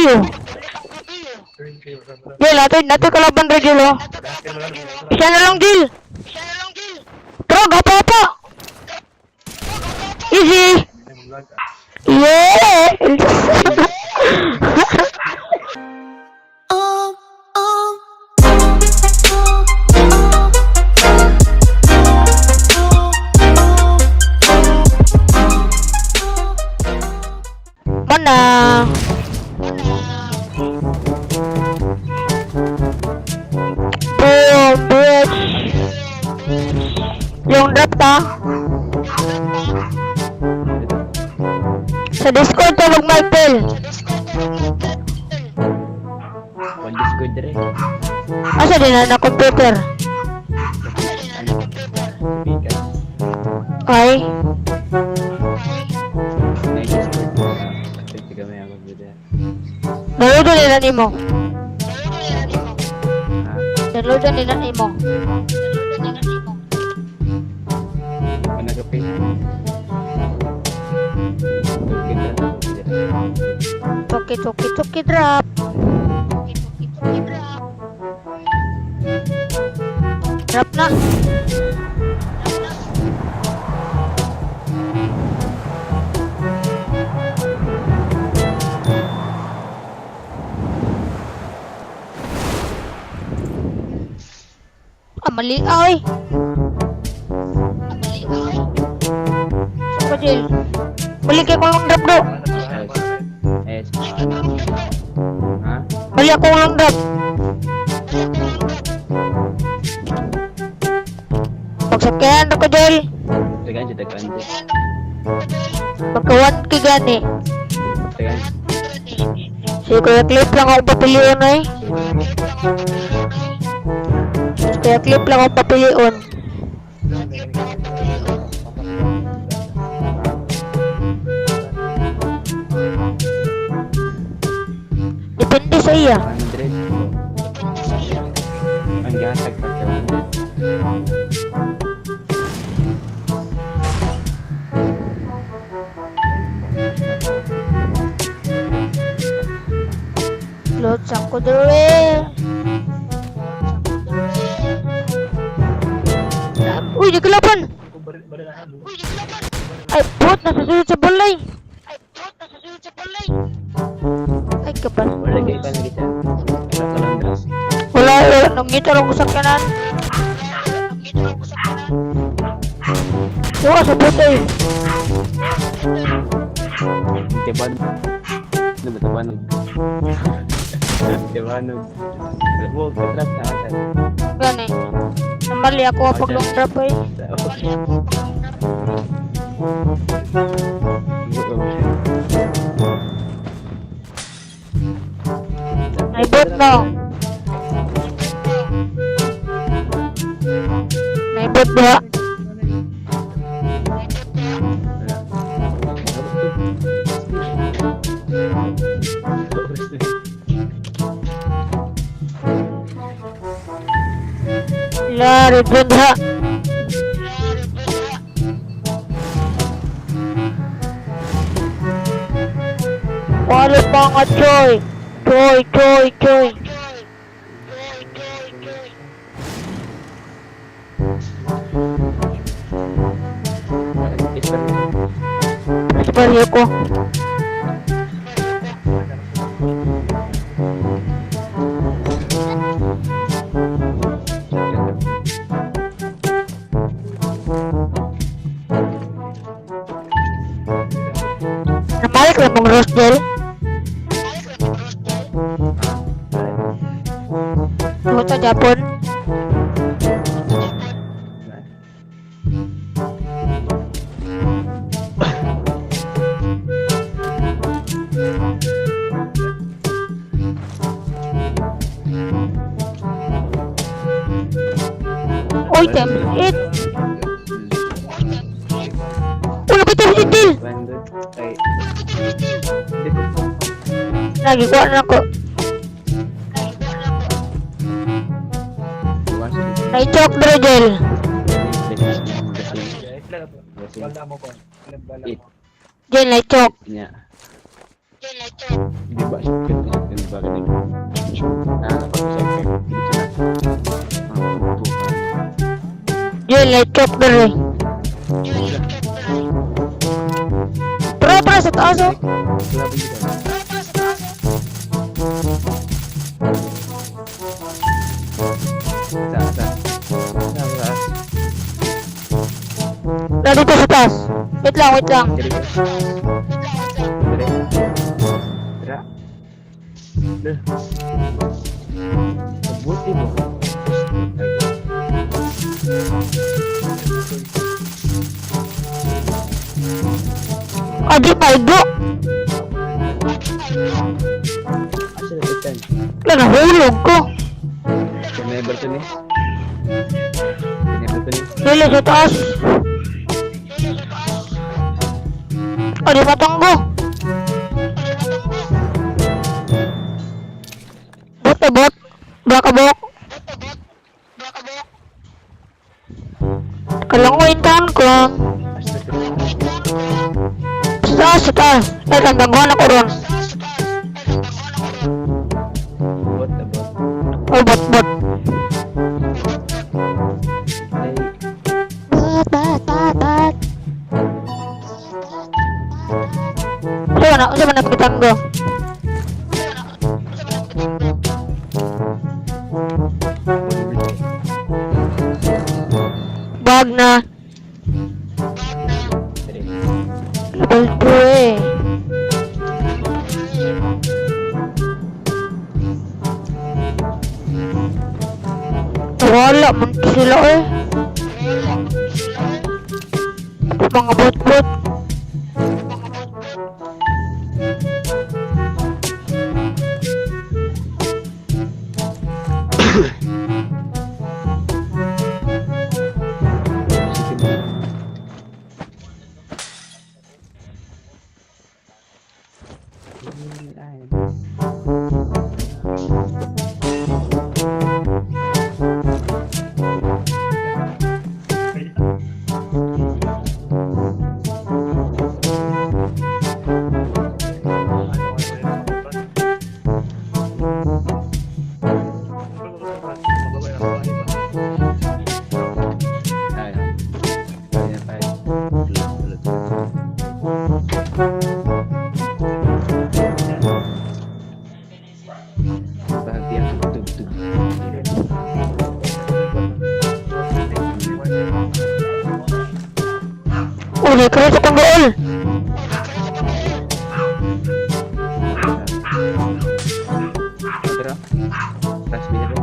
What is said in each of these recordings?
iyo. Jil, nato, nato kalaban ra, Jil, oh. Isa na lang, Jil. Tara, gapa pa. Easy. Yeah! Mana? Boom, bitch. Yung drop ta? Sa Discord tawag Michael. One Discord dire. Asa din na computer? Ano? Speaker. Ay, Na Discord. Pwede kami ang computer. Download nila nimo. Ha? Download nila nimo. Ano ka pay? Token na computer. Toki toki toki drop. Drop na. Ah, mali. Ay! Saan ka, Jill? Balik kay lang drop do. S. S. Ha? Bali ako lang drop. Pagsakyan ko, Jill. Tagaan siya, tagaan siya. Magka 1K gani. Tagaan. Si Kuya Clip lang ako papilion ay. Si Kuya Clip lang ako papilion. Depende sa iya. 100. Ang gatag pa siya, 100. Load sa ko dere. Uy, di kalaban. Ay, bot, nasa sulod sa balay. Ay, kabal. Wala kay pa lagi siya. Wala ka lang dress. Wala, wala. Nangita lang ko sa kanan. Wala sa bot eh. Tiban. Ano ba tibanog? Tibanog. Mo katrap sa atan. Gani. Namali ako pag long drop eh. Ay, bot no. May bot ba? La, red zone ha. Wala pa nga, Choy. Choy, Choy, Choy. Mas baryo ko. Namalik lang mong Rosdel. Tungkol sa Japon. Uy, times 8. Uy, ba times 8 deal? Ay. Lagi ko na ako. Nai-choke bro, Jel. Jel, nai-choke. Di ba? Ba ganun? Nakakapag-check. Dito na. Mga tugtugan. Jill, light choke dere. Tara, tara, sa taas oh. Grabe dito. Sa, sa. Sa, sa. Nandito sa taas. Wait lang, wait lang. Diri. Diri. Dira. Dira. Mabuti mo. Adi, paigo. Asa na itan? Wala, nahulog ko. Never to ni. Never to ni. Dili, sa taas. Adi, matanggo. Bot, eh, bot. Baka bok. Kalangoy taon ko. Asa na to? Sa taas, sa taas. Ay, tanggaguan ako ron. Bot, bot. Oh, bot, bot. Ay, Bot, bot, bot, bot. Saan na pagkatanggo? Bag na. Diri. Level 2 eh. Wala man sila eh. Mga bot-bot. Sige mo. Ay. Ay, ay. Tulad, tulad. Bahagyan tugtog. Uli ka sa kong goal. Tara. Tas binili.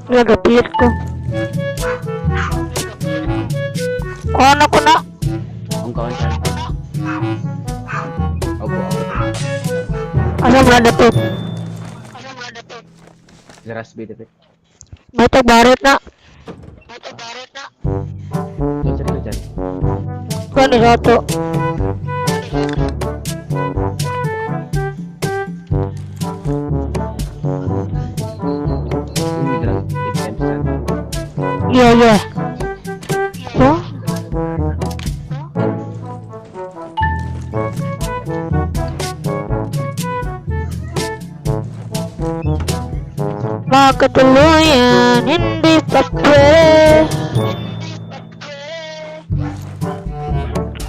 Nagapilit ko. Kuha na ko na. Ang kawan saan? Opo, opo. Asa mo na dapit? Zaras binili. May tagbarit na. Doon sa dyan. Kuha ni Soto. Yung drag 8 times 10. Yeah. Huh? Makatuluyan, hindi pa pwede.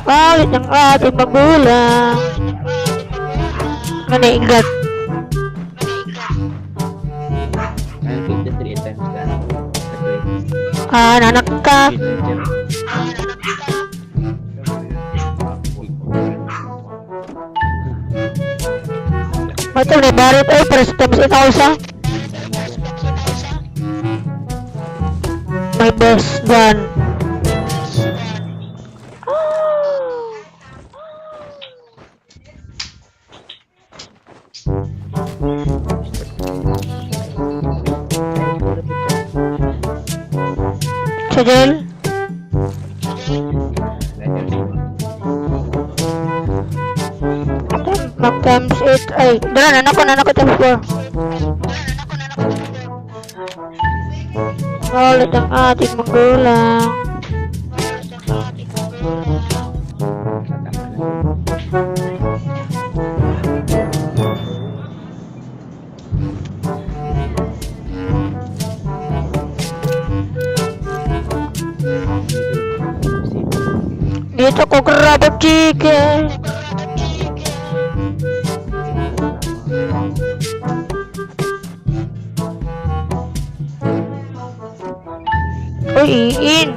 Bawit ng ating magulang. Maniingat. Ayun, 53 8 times 10. Ah, nanak ka. Ito, may barit ay, para sa times 8,000. My best gun. Sa jail? Mag times 8 ay. Dala na nako times 4. Ulit ang ating magulang. Ko grab chicken. Uy, iin.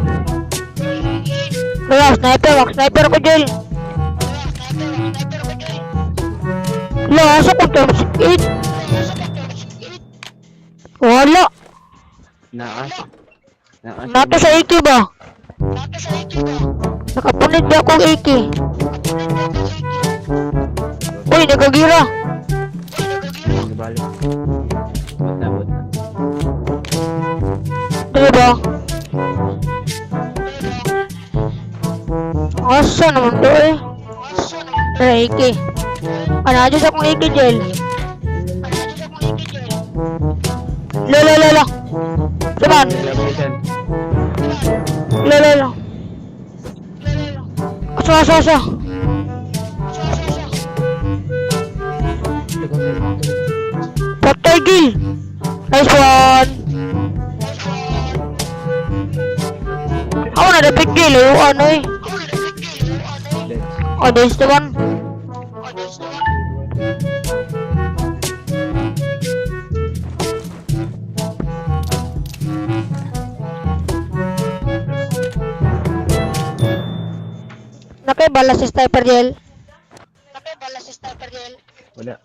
Wala, sniper. Wag sniper ko, Jel. Wala, asa ko times 8. Wala. Naas. Naas. Nato sa AK ba? Nakapunit ba akong AK? Uy, nagagira. Balik. Bot na, bot na. Dali ba? Asa naman to eh? Tara, AK. Ano, adyo sa akong AK, Jel. La la la la. Saman. Laban dyan. La la la. Asa, asa, asa. Patay, Gil. Nice one. Ako na dapat Gil. Ayaw ano eh. Let's. Oh, there's the one. Nakibala si Sniper Gel. Wala.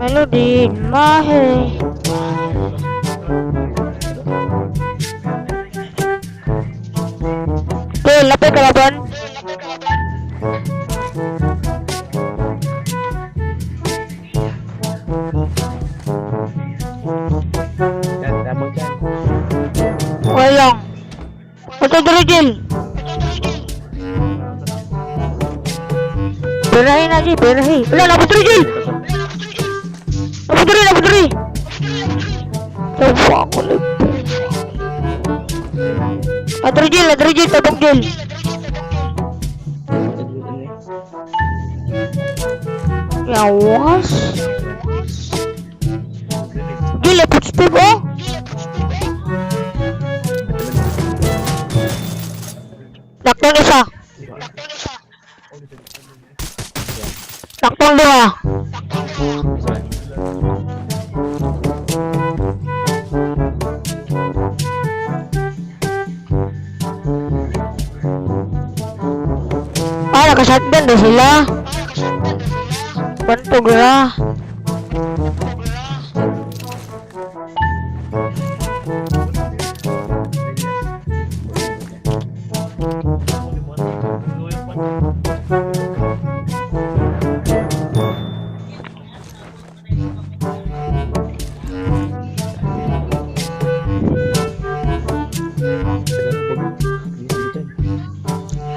Melody in my head. Gel, lapit kalaban. Yan, tabang dyan. Okay lang. Ito dali, Gel. Perahin na, Gel. Perahin. Wala, lapit dali, Gel. Lapit dali, lapit dali. Tawa ko lang. Atro Gel, atro Gel, tabang Gel. Yawas. Gel, lapit step, oh. Lockdown isa. Lockdown dua. This one. Ah, naka-shotgun na sila. Bantog ra.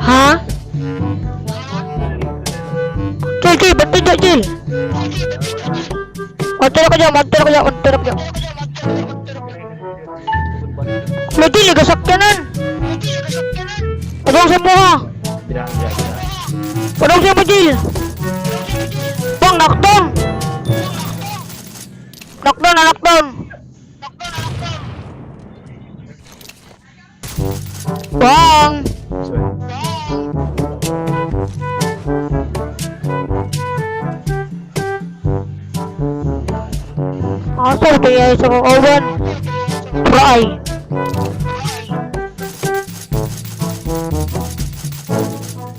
Ha? Chill, chill, bantog dyan, chill. Kontra ko dyan, kontra ko dyan, kontra ko dyan. Lagi, ligasakyanan. Adong sa muha. Dira, dira, dira. Adong sa mo, Jill. Bang, knockdown. Knockdown na, knockdown. Bang! This one. Asa kaya sa kauban? Try.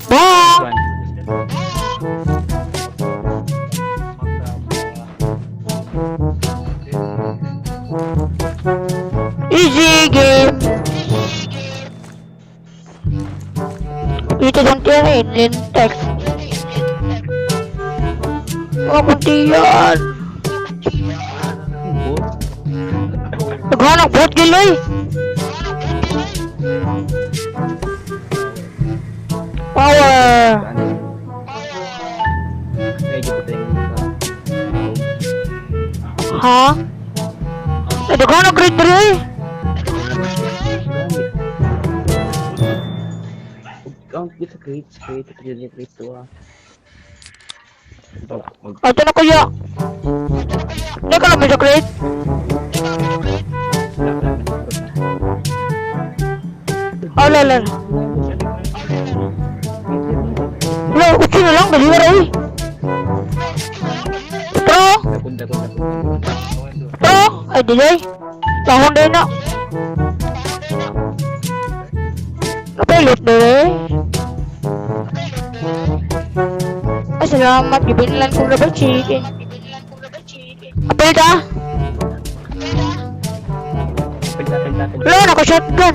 This Bang! one. Easy game. Dito sa tiyan lintek. Oh, kunti yan. Bot. Naghanap bot giloy. Power. Ano? Medyo patay mo ka. Ha? Eh, naghanap grade 3 eh. Ang cute sa crates, crate, crate, crate to ah. Ato na kuya. Hindi ka lang sa crate. Wala, wala, wala. Ah, wala, wala. Wala, utsi na lang. Dali na eh. Tro! Dakon, dakon, dakon. Tro! Ay, dili. Tahon din na. Napilot na eh. Ay, salamat. Gibinlan ko na ba chicken? Apel ka? Pagka, pagka, pagka. Wala, naka-shotgun.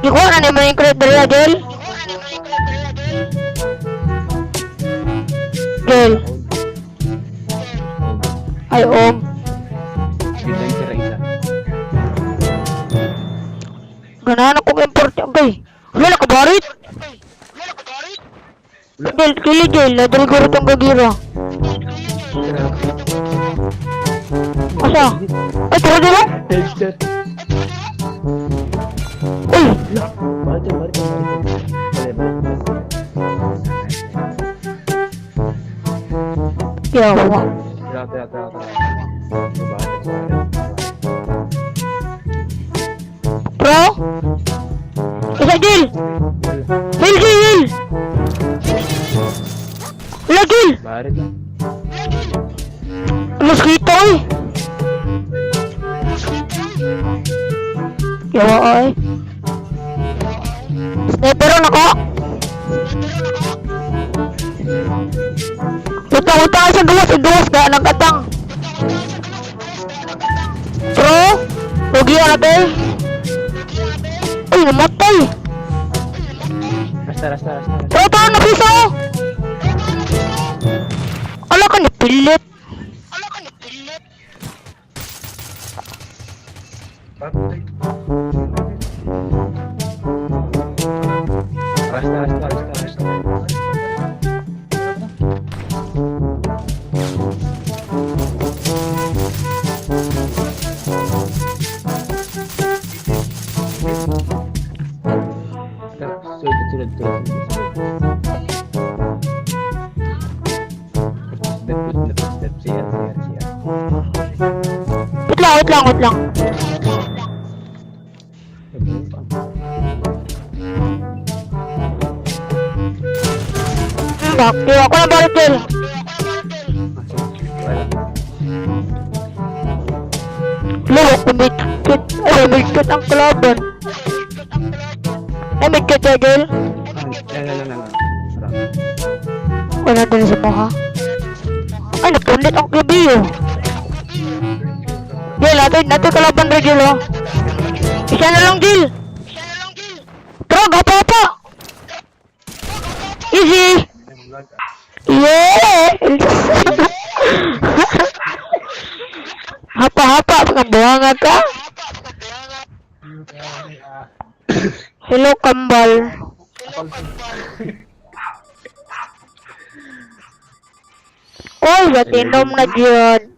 Ikuha na naman yung crate dali, Jel. Jel. Ay, om. Dito yung sira isa. Ganahan akong import niya, kay. Wala, nakabarit. Jel, kili Jel. Nadal ko rin itong gagira. Asa? Ay, tara dito. Headshot. Uy! Balik, balik, balik. Balik, balik, balik. Yawa. Tara, tara, tara, tara. Balik, balik. Pro? Isa, Jel! Heal, Jel, heal! Wala, Jel! Balik na. Mas kita eh! Yawa ay. Sniper na ko! Utang utang sa duwas ka nagkatang. Pro? Rugi na te. Uy, namatay. Rasta, rasta, rasta, rasta. Pro, tao na piso. Ala ka ni pilit. Rasta, rasta, rasta, rasta. Tara, sulod, sulod, sulod, sulod, sulod. Step, step, step, CR, CR, CR. Wait lang, wait lang, wait lang. Bakit? Ako na balik Jel. Wala. Lawak ko medkit. Ay, medkit ang kalaban. Ay, medkit ya, Jel. Ah, no, no, no, no. Tara. Wala din sa mukha. Ay, napunit ang kibi oh. Jel, natin, natin kalaban rin, Jel, oh. Isa na lang, Jel. Tara, gapa pa. Easy. Yeah! Hapa-hapa, buwanga ka. Hello, kambal. Oy, gatinom na dyan.